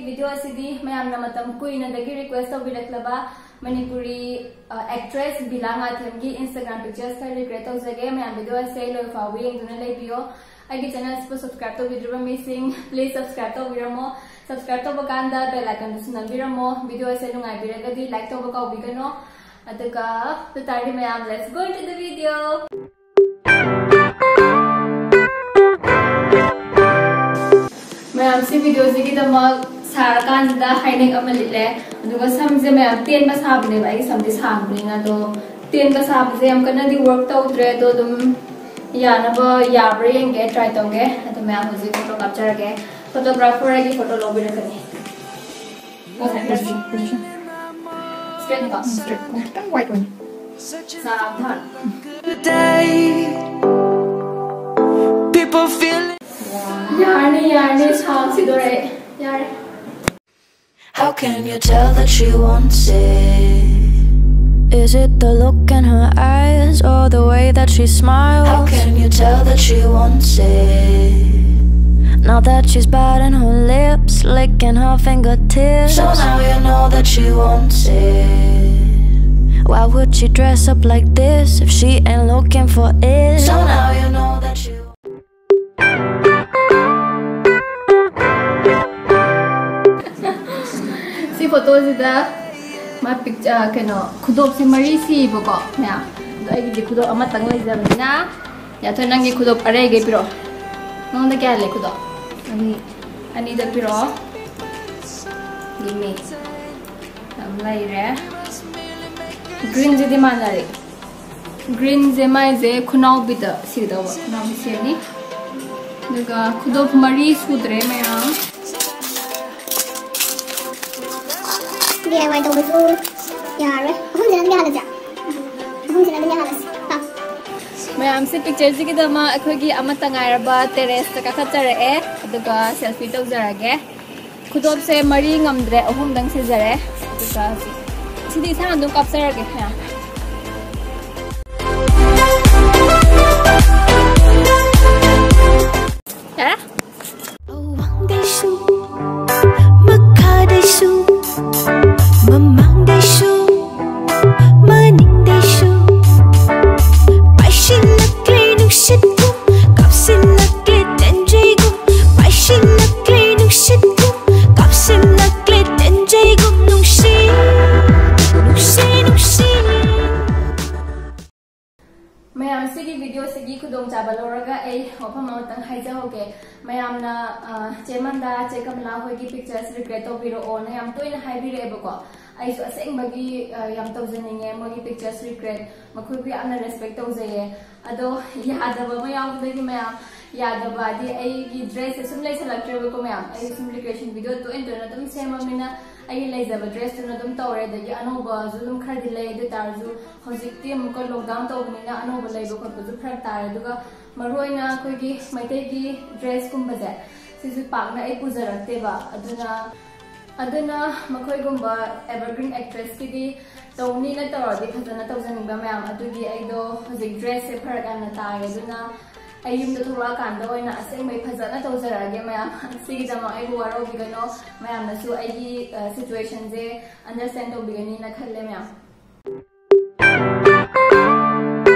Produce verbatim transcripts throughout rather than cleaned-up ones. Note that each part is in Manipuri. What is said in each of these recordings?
Video ꯑꯁꯤꯗꯤ ꯃꯌꯥꯝꯅ ꯃꯇꯝ ꯀꯨꯏꯅꯗꯒꯤ request ꯇꯧꯕꯤꯔꯛꯂꯕ ꯃꯅꯤꯄꯨꯔꯤ, ꯑ, actress ꯕꯤꯂꯥ ꯉꯥꯊꯦꯝꯒꯤ Instagram pictures ꯈꯔ recreate ꯇꯧꯖꯒꯦ꯫ ꯃꯌꯥꯝ video ꯑꯁꯦ ꯂꯣꯏ ꯐꯥꯎꯕ ꯌꯦꯡꯗꯨꯅ ꯂꯩꯕꯤꯌꯣ꯫ ꯑꯩꯒꯤ channel ꯑꯁꯤꯕꯨ subscribe ꯇꯧꯕꯤꯗ꯭ꯔꯤꯕ ꯃꯤꯁꯤꯡ, please subscribe ꯇꯧꯕꯤꯔꯝꯃꯣ꯫ Subscribe ꯇꯧꯕ ꯀꯥꯟꯗ bell icon ꯗꯨꯁꯨ ꯅꯝꯕꯤꯔꯝꯃꯣ꯫ Video ꯑꯁꯦ ꯅꯨꯡꯉꯥꯏꯕꯤꯔꯒꯗꯤ like ꯇꯧꯕ ꯀꯥꯎꯕꯤꯒꯅꯣ꯫ ꯑꯗꯨꯒ ꯑꯗꯨ ꯇꯥꯔꯗꯤ ꯃꯌꯥꯝ, let's go into the video꯫ ꯃꯌꯥꯝ, ꯁꯤ video ꯁꯤꯒꯤꯗꯃꯛ ꯁꯥꯔꯀꯥꯟꯁꯤꯗ high neck ꯑꯃ ꯂꯤꯠꯂꯦ꯫ ꯑꯗꯨꯒ ꯁꯝꯁꯦ ꯃꯌꯥꯝ ꯇꯦꯟꯕ ꯁꯥꯕꯅꯦꯕ, ꯑꯩꯒꯤ ꯁꯝꯗꯤ ꯁꯥꯡꯕꯅꯤꯅ꯫ ꯑꯗꯣ ꯇꯦꯟꯕ ꯁꯥꯕꯁꯦ ꯌꯥꯝ ꯀꯟꯅꯗꯤ work ꯇꯧꯗ꯭ꯔꯦ, ꯑꯗꯣ ꯑꯗꯨꯝ ꯌꯥꯅꯕ ꯌꯥꯕ꯭ꯔꯥ ꯌꯦꯡꯒꯦ, try ꯇꯧꯒꯦ꯫ ꯑꯗꯣ ꯃꯌꯥꯝ, ꯍꯧꯖꯤꯛ photo ꯀꯥꯞꯆꯔꯒꯦ꯫ Photographer ꯑꯩꯒꯤ photo ꯂꯧꯕꯤꯔꯛꯀꯅꯤ꯫ Straight ꯀꯣ? Straight꯫ ꯈꯤꯇꯪ wide ꯑꯣꯏꯅ꯫ ꯁꯥꯕ ꯊꯥꯔꯣ꯫ People feel ꯌꯥꯔꯅꯤ, ꯌꯥꯔꯅꯤ, ꯁꯥꯎꯟ ꯁꯤꯗꯣꯔꯦ꯫ ꯌꯥꯔꯦ꯫ How can you tell that she wants it? Is it the look in her eyes or the way that she smiles? How can you tell that she wants it? Now that she's biting her lips, licking her fingertips. So now you know that she wants it. Why would she dress up like this if she ain't looking for it? So now you know that she ꯁꯤ photo ꯁꯤꯗ ꯃꯥ picture, ꯀꯩꯅꯣ, ꯈꯨꯗꯣꯞꯁꯦ ꯃꯔꯤ ꯁꯤꯕꯀꯣ ꯃꯌꯥꯝ꯫ ꯑꯗꯣ ꯑꯩꯒꯤꯗꯤ ꯈꯨꯗꯣꯞ ꯑꯃꯇꯪ ꯂꯩꯖꯕꯅꯤꯅ꯫ ꯌꯥꯊꯣꯏ, ꯅꯪꯒꯤ ꯈꯨꯗꯣꯞ ꯑꯔꯩꯒꯩ ꯄꯤꯔꯛꯑꯣ꯫ ꯅꯉꯣꯟꯗ ꯀꯌꯥ ꯂꯩ ꯈꯨꯗꯣꯞ? ꯑꯅꯤ꯫ ꯑꯅꯤꯗ ꯄꯤꯔꯛꯑꯣ꯫ ꯌꯦꯡꯉꯦ꯫ ꯌꯥꯝ ꯂꯩꯔꯦ꯫ Green ꯁꯤꯗꯤ ꯃꯥꯟꯅꯔꯦ꯫ Green ꯁꯦ ꯃꯥꯏꯁꯦ ꯈꯨꯅꯥꯎꯕꯤꯗ ꯁꯤꯒꯗꯧꯕ, ꯈꯨꯅꯥꯎꯕꯤ ꯁꯤꯔꯅꯤ꯫ ꯑꯗꯨꯒ ꯈꯨꯗꯣꯞ ꯃꯔꯤ ꯁꯨꯗ꯭ꯔꯦ ꯃꯌꯥꯝ꯫ DIY ꯇꯧꯕꯁꯨ ꯌꯥꯔꯣꯏ꯫ ꯑꯍꯨꯝꯁꯤꯅ ꯑꯗꯨꯝ ꯌꯥꯍꯜꯂꯁꯦ꯫ ꯑꯍꯨꯝꯁꯤꯅ ꯑꯗꯨꯝ ꯌꯥꯍꯜꯂꯁꯦ꯫ ꯄꯥꯎ꯫ ꯃꯌꯥꯝꯁꯦ picture ꯁꯤꯒꯤꯗꯃꯛ ꯑꯩꯈꯣꯏꯒꯤ ꯑꯃꯠꯇ ꯉꯥꯏꯔꯕ terrace ꯇ ꯀꯥꯈꯠꯆꯔꯛꯑꯦ꯫ ꯑꯗꯨꯒ selfie ꯇꯧꯖꯔꯒꯦ꯫ ꯈꯨꯗꯣꯞꯁꯦ ꯃꯔꯤ ꯉꯝꯗ꯭ꯔꯦ, ꯑꯍꯨꯝꯗꯪ ꯁꯤꯖꯔꯦ꯫ ꯑꯗꯨꯒ ꯍꯧꯖꯤꯛ ꯁꯤꯗꯤ ꯏꯁꯥꯅ ꯑꯗꯨꯝ ꯀꯥꯞꯆꯔꯒꯦ꯫ ꯌꯥꯔꯦ? ꯁꯤꯒꯤ ꯚꯤꯗꯤꯑꯣꯁꯤꯒꯤ ꯈꯨꯗꯣꯡꯆꯥꯕ ꯂꯧꯔꯒ ꯑꯩ ꯋꯥꯐꯝ ꯑꯃꯇꯪ ꯍꯥꯏꯖꯍꯧꯒꯦ꯫ ꯃꯌꯥꯝꯅ, ꯑ, ꯆꯦ ꯃꯟꯗꯥ, ꯆꯦ ꯀꯃꯂꯥ ꯍꯣꯏꯒꯤ pictures regret ꯇꯧꯕꯤꯔꯛꯑꯣꯅ ꯌꯥꯝ ꯇꯣꯏꯅ ꯍꯥꯏꯕꯤꯔꯛꯑꯦꯕꯀꯣ꯫ ꯑꯩꯁꯨ ꯑꯁꯦꯡꯕꯒꯤ, ꯑ, ꯌꯥꯝ ꯇꯧꯖꯅꯤꯡꯉꯦ ꯃꯣꯏꯒꯤ pictures regret꯫ ꯃꯈꯣꯏꯕꯨ ꯌꯥꯝꯅ respect ꯇꯧꯖꯩꯌꯦ꯫ ꯑꯗꯣ ꯌꯥꯗꯕ ꯑꯃ ꯌꯥꯎꯕꯗꯒꯤ ꯃꯌꯥꯝ, ꯌꯥꯗꯕ ꯍꯥꯏꯗꯤ ꯑꯩꯒꯤ dressꯁꯦ ꯁꯨꯝ ꯂꯩꯁꯜꯂꯛꯇ꯭ꯔꯦꯕꯀꯣ ꯃꯌꯥꯝ꯫ ꯑꯩ ꯁꯨꯝ recreation video ꯇꯣꯏꯅ ꯇꯣꯏꯅ ꯑꯗꯨꯝ ꯁꯦꯝꯃꯕꯅꯤꯅ ꯑꯩꯒꯤ ꯂꯩꯖꯕ dressꯇꯨꯅ ꯑꯗꯨꯝ ꯇꯧꯔꯦ꯫ ꯑꯗꯒꯤ ꯑꯅꯧꯕꯁꯨ ꯑꯗꯨꯝ ꯈꯔꯗꯤ ꯂꯩ꯫ ꯑꯗꯨ ꯑꯣꯏ ꯇꯥꯔꯁꯨ ꯍꯧꯖꯤꯛꯇꯤ ꯑꯃꯨꯛꯀ lockdown ꯇꯧꯕꯅꯤꯅ ꯑꯅꯧꯕ ꯂꯩꯕ ꯈꯣꯠꯄꯁꯨ ꯐꯔꯛ ꯇꯥꯔꯦ꯫ ꯑꯗꯨꯒ ꯃꯔꯨꯑꯣꯏꯅ ꯑꯩꯈꯣꯏꯒꯤ ꯃꯩꯇꯩꯒꯤ dressꯀꯨꯝꯕꯁꯦ ꯁꯤꯁꯨ ꯄꯥꯛꯅ ꯑꯩ ꯄꯨꯖꯔꯛꯇꯦꯕ꯫ ꯑꯗꯨꯅ, ꯑꯗꯨꯅ ꯃꯈꯣꯏꯒꯨꯝꯕ evergreen actressꯀꯤꯗꯤ ꯇꯧꯅꯤꯅ ꯇꯧꯔꯗꯤ ꯐꯖꯅ ꯇꯧꯖꯅꯤꯡꯕ ꯃꯌꯥꯝ꯫ ꯑꯗꯨꯒꯤ ꯑꯩꯗꯣ ꯍꯧꯖꯤꯛ dressꯁꯦ ꯐꯔꯛ ꯌꯥꯝꯅ ꯇꯥꯔꯦ꯫ ꯑꯗꯨꯅ ꯑꯩ ꯌꯨꯝꯗ ꯊꯣꯛꯂꯛꯑꯀꯥꯟꯗ ꯑꯣꯏꯅ ꯑꯁꯦꯡꯕꯩ ꯐꯖꯅ ꯇꯧꯖꯔꯛꯑꯒꯦ ꯃꯌꯥꯝ꯫ ꯁꯤꯒꯤꯗꯃꯛ ꯑꯩꯕꯨ ꯋꯥꯔꯧꯕꯤꯒꯅꯣ꯫ ꯃꯌꯥꯝꯅꯁꯨ ꯑꯩꯒꯤ, ꯑ, situationꯁꯦ understand ꯇꯧꯕꯤꯒꯅꯤꯅ ꯈꯜꯂꯦ ꯃꯌꯥꯝ꯫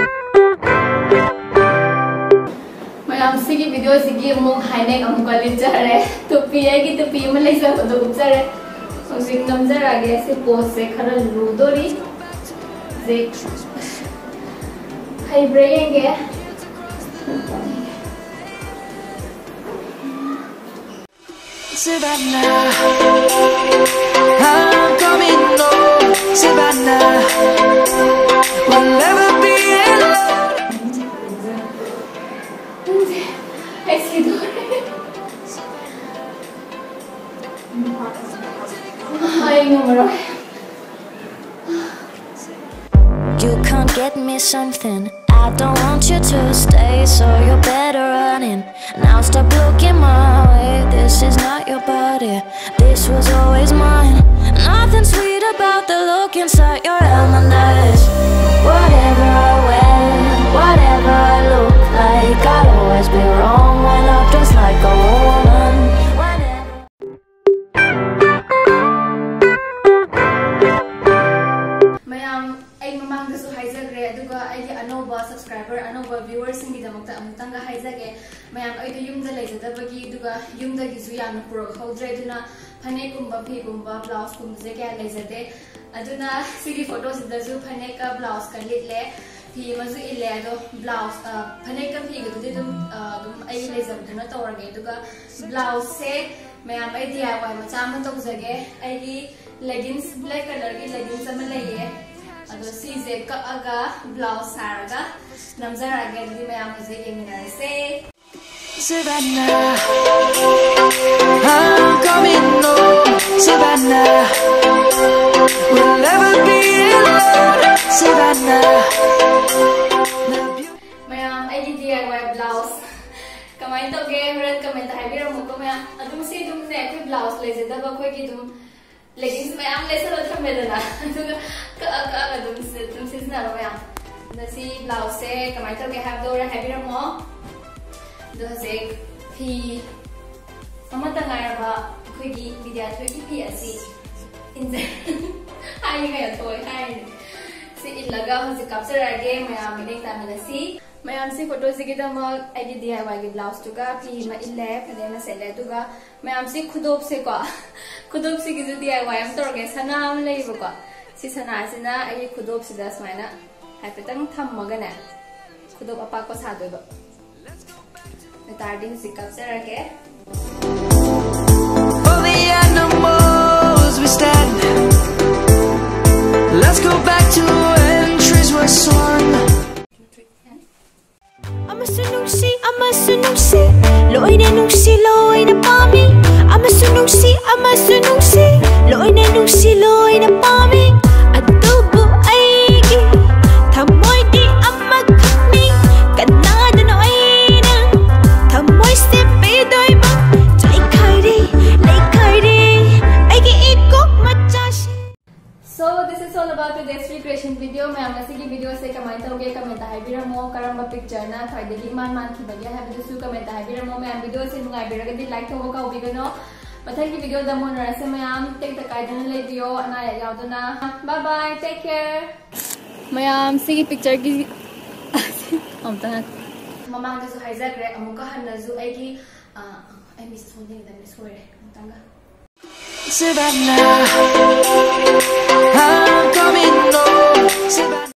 ꯃꯌꯥꯝ, ꯁꯤꯒꯤ videoꯁꯤꯒꯤ ꯑꯃꯨꯛ high neck ꯑꯃꯨꯛꯀ ꯂꯤꯠꯆꯔꯦ꯫ ꯇꯨꯄꯤ, ꯑꯩꯒꯤ ꯇꯨꯄꯤ ꯑꯃ ꯂꯩꯖꯕꯗꯣ ꯎꯞꯆꯔꯦ꯫ ꯍꯧꯖꯤꯛ ꯅꯝꯖꯔꯛꯑꯒꯦ꯫ ꯁꯤ poseꯁꯦ ꯈꯔ ꯂꯨꯗꯣꯔꯤ꯫ ꯍꯧꯖꯤꯛ ꯍꯩꯕ꯭ꯔꯥ ꯌꯦꯡꯒꯦ꯫ Savannah, I'm coming home. Savannah, we'll never be alone. ꯑꯩ ꯁꯤꯗꯣꯔꯦ꯫ ꯑꯩ ꯉꯝꯃꯔꯣꯏ꯫ You can't get me something. I don't want you to stay, so you're better running. Now stop looking my way. This is not your body. This was always mine. Nothing sweet about the look inside your M and S. Whatever I wear, whatever I look like, I'll always be wrong when I'm dressed like a woman. Whenever ꯃꯌꯥꯝ, ꯑꯩ ꯃꯃꯥꯡꯗꯁꯨ ꯍꯥꯏꯖꯈ꯭ꯔꯦ, ꯑꯗꯨꯒ ꯑꯩꯒꯤ ꯑꯅꯧꯕ subscriber, ꯑꯅꯧꯕ viewerꯁꯤꯡꯒꯤꯗꯃꯛꯇ ꯑꯃꯨꯛꯇꯪꯒ ꯍꯥꯏꯖꯒꯦ꯫ ꯃꯌꯥꯝ, ꯑꯩꯗꯣ ꯌꯨꯝꯗ ꯂꯩꯖꯗꯕꯒꯤ, ꯑꯗꯨꯒ ꯌꯨꯝꯗꯒꯤꯁꯨ ꯌꯥꯝꯅ ꯄꯨꯔꯛꯍꯧꯗ꯭ꯔꯦ, ꯑꯗꯨꯅ ꯐꯅꯦꯛꯀꯨꯝꯕ, ꯐꯤꯒꯨꯝꯕ, blouseꯀꯨꯝꯕꯁꯦ ꯀꯌꯥ ꯂꯩꯖꯗꯦ꯫ ꯑꯗꯨꯅ ꯁꯤꯒꯤ photoꯁꯤꯗꯁꯨ ꯐꯅꯦꯛꯀ blouseꯀ ꯂꯤꯠꯂꯦ꯫ ꯐꯤ ꯑꯃꯁꯨ ꯏꯜꯂꯦ, ꯑꯗꯣ ꯕ꯭ꯂꯥꯎꯁ, ꯑ, ꯐꯅꯦꯛꯀ ꯐꯤꯒꯗꯨꯗꯤ ꯑꯗꯨꯝ, ꯑ, ꯑꯗꯨꯝ ꯑꯩ ꯂꯩꯖꯕꯗꯨꯅ ꯇꯧꯔꯒꯦ꯫ ꯑꯗꯨꯒ ꯕ꯭ꯂꯥꯎꯁꯁꯦ ꯃꯌꯥꯝ ꯑꯩ ꯗꯤ ꯑꯥꯏ ꯋꯥꯏ ꯃꯆꯥ ꯑꯃ ꯇꯧꯖꯒꯦ꯫ ꯑꯩꯒꯤ ꯂꯦꯒꯤꯟꯁ, ꯕ꯭ꯂꯦꯛ ꯀꯂꯔꯒꯤ ꯂꯦꯒꯤꯟꯁ ꯑꯃ ꯂꯩꯌꯦ, ꯑꯗꯣ ꯁꯤꯁꯦ ꯀꯛꯑꯒ ꯕ꯭ꯂꯥꯎꯁ ꯁꯥꯔꯒ ꯅꯝꯖꯔꯛꯑꯒꯦ꯫ ꯑꯗꯨꯗꯤ ꯃꯌꯥꯝ ꯍꯧꯖꯤꯛ ꯌꯦꯡꯃꯤꯟꯅꯔꯁꯦ꯫ Savannah, I'm coming home. Savannah, we'll never be alone. Savannah, the beauty. ꯃꯌꯥꯝ, ꯑꯩꯒꯤ ꯗꯤ ꯑꯥꯏ ꯋꯥꯏ ꯕ꯭ꯂꯥꯎꯁ ꯀꯃꯥꯏꯅ ꯇꯧꯒꯦ? ꯍꯣꯔꯦꯟ ꯀꯃꯦꯟꯇ ꯍꯥꯏꯕꯤꯔꯝꯃꯨꯀꯣ ꯃꯌꯥꯝ꯫ ꯑꯗꯨꯝ ꯁꯤ ꯑꯗꯨꯝꯅꯦ, ꯑꯩꯈꯣꯏ ꯕ꯭ꯂꯥꯎꯁ ꯂꯩꯖꯗꯕ ꯑꯩꯈꯣꯏꯒꯤ ꯑꯗꯨꯝ ꯂꯦꯒꯤꯟꯁ ꯃꯌꯥꯝ ꯂꯩꯁꯜꯂ ꯊꯝꯃꯦꯗꯅ, ꯑꯗꯨꯒ ꯀꯛꯑ ꯀꯛꯑꯒ ꯑꯗꯨꯝ ꯁꯤ-, ꯑꯗꯨꯝ ꯁꯤꯖꯤꯟꯅꯕ ꯃꯌꯥꯝ꯫ ꯑꯗ ꯁꯤ ꯕ꯭ꯂꯥꯎꯁꯁꯦ ꯀꯃꯥꯏꯅ ꯇꯧꯒꯦ ꯍꯥꯏꯕꯗꯣ ꯍꯣꯔꯦꯟ ꯍꯥꯏꯕꯤꯔꯝꯃꯣ꯫ ꯑꯗꯣ ꯍꯧꯖꯤꯛ ꯐꯤ ꯑꯃꯠꯇ ꯉꯥꯏꯔꯕ ꯑꯩꯈꯣꯏꯒꯤ ꯕꯤꯗ꯭ꯌꯥꯊꯣꯏꯒꯤ ꯐꯤ ꯑꯁꯤ ꯏꯟꯖ-, ꯍꯥꯏꯔꯤꯉꯩ ꯊꯣꯛꯑꯦ ꯍꯥꯏꯔꯤꯅꯦ꯫ ꯁꯤ ꯏꯜꯂꯒ ꯍꯧꯖꯤꯛ ꯀꯥꯞꯆꯔꯛꯑꯒꯦ, ꯃꯌꯥꯝ ꯃꯤꯠꯌꯦꯡ ꯇꯥꯃꯤꯟꯅꯁꯤ꯫ ꯃꯌꯥꯝꯁꯤ ꯐꯣꯇꯣꯁꯤꯒꯤꯗꯃꯛ ꯑꯩꯒꯤ ꯗꯤ ꯑꯥꯏ ꯋꯥꯏꯒꯤ ꯕ꯭ꯂꯥꯎꯁꯇꯨꯒ ꯐꯤ ꯑꯃ ꯏꯜꯂꯦ, ꯐꯅꯦꯛ ꯑꯃ ꯁꯦꯠꯂꯦ, ꯑꯗꯨꯒ ꯃꯌꯥꯝꯁꯤ ꯈꯨꯗꯣꯞꯁꯦꯀꯣ, ꯈꯨꯗꯣꯞꯁꯤꯒꯤꯁꯨ ꯗꯤ ꯑꯥꯏ ꯋꯥꯏ ꯑꯃ ꯇꯧꯔꯒꯦ꯫ ꯁꯅꯥ ꯑꯃ ꯂꯩꯌꯦꯕꯀꯣ, ꯁꯤ ꯁꯅꯥꯁꯤꯅ ꯑꯩꯒꯤ ꯈꯨꯗꯣꯞꯁꯤꯗ ꯁꯨꯃꯥꯏꯅ ꯍꯥꯏꯐꯦꯠꯇꯪ ꯊꯝꯃꯒꯅꯦ, ꯈꯨꯗꯣꯞ ꯑꯄꯥꯛꯄ ꯁꯥꯗꯣꯏꯕ꯫ ꯑꯗꯨ ꯇꯥꯔꯗꯤ ꯍꯧꯖꯤꯛ ꯀꯥꯞꯆꯔꯒꯦ꯫ For the animals we stand. Let's go back to when trees were swung. ꯑꯃꯁꯨ ꯅꯨꯡꯁꯤ, ꯑꯃꯁꯨ ꯅꯨꯡꯁꯤ, ꯂꯣꯏꯅ ꯅꯨꯡꯁꯤ, ꯂꯣꯏꯅ ꯄꯥꯝꯃꯤ꯫ ꯑꯃꯁꯨ ꯅꯨꯡꯁꯤ, ꯑꯃꯁꯨ ꯅꯨꯡꯁꯤ, ꯂꯣꯏꯅ ꯅꯨꯡꯁꯤ, ꯂꯣꯏꯅ ꯄꯥꯝꯃꯤ꯫ ꯑꯗꯨꯕꯨ ꯑꯩꯒꯤ ꯊꯃꯣꯏꯗꯤ ꯑꯃꯈꯛꯅꯤ꯫ ꯀꯅꯥꯗꯅꯣ ꯑꯩꯅ ꯊꯃꯣꯏꯁꯦ ꯄꯤꯗꯣꯏꯕ? ꯂꯩꯈꯥꯏꯔꯦ, ꯂꯩꯈꯥꯏꯔꯦ ꯑꯩꯒꯤ ꯏꯀꯣꯛ ꯃꯆꯥꯁꯦ꯫ So, this is all about today's recreation video. ꯃꯌꯥꯝ, ꯉꯁꯤꯒꯤ ꯚꯤꯗꯤꯑꯣꯁꯦ ꯀꯃꯥꯏꯅ ꯇꯧꯒꯦ? ꯀꯃꯦꯟꯇ ꯍꯥꯏꯕꯤꯔꯝꯃꯣ꯫ ꯀꯔꯝꯕ ꯄꯤꯛꯆꯔꯅ ꯈ꯭ꯋꯥꯏꯗꯒꯤ ꯏꯃꯥꯟ ꯃꯥꯟꯈꯤꯕꯒꯦ ꯍꯥꯏꯕꯗꯨꯁꯨ ꯀꯃꯦꯟꯇ ꯍꯥꯏꯕꯤꯔꯝꯃꯣ꯫ ꯃꯌꯥꯝ, ꯚꯤꯗꯤꯑꯣꯁꯦ ꯅꯨꯡꯉꯥꯏꯕꯤꯔꯒꯗꯤ ꯂꯥꯏꯛ ꯇꯧꯕ ꯀꯥꯎꯕꯤꯒꯅꯣ꯫ ꯃꯊꯪꯒꯤ ꯚꯤꯗꯤꯑꯣꯗ ꯑꯃꯨꯛ ꯎꯅꯔꯁꯦ ꯃꯌꯥꯝ꯫ ꯇꯦꯛꯇ ꯀꯥꯏꯗꯅ ꯂꯩꯕꯤꯌꯣ, ꯑꯅꯥ ꯑꯌꯦꯛ ꯌꯥꯎꯗꯅ꯫ Bye bye, take care. ꯃꯌꯥꯝ, ꯁꯤꯒꯤ ꯄꯤꯛꯆꯔꯒꯤ ꯑꯝꯇ ꯉꯥꯏꯈꯣ꯫ ꯃꯃꯥꯡꯗꯁꯨ ꯍꯥꯏꯖꯈ꯭ꯔꯦ, ꯑꯃꯨꯛꯀ ꯍꯟꯅꯁꯨ ꯑꯩꯒꯤ, ꯑ, ꯑꯩ ꯃꯤꯁꯦ ꯁꯣꯝꯗ ꯌꯦꯡꯒꯗꯕꯅꯤ, ꯁꯣꯏꯔꯦ ꯑꯃꯨꯛꯇꯪꯒ꯫ Savannah, I'm coming home. Savannah.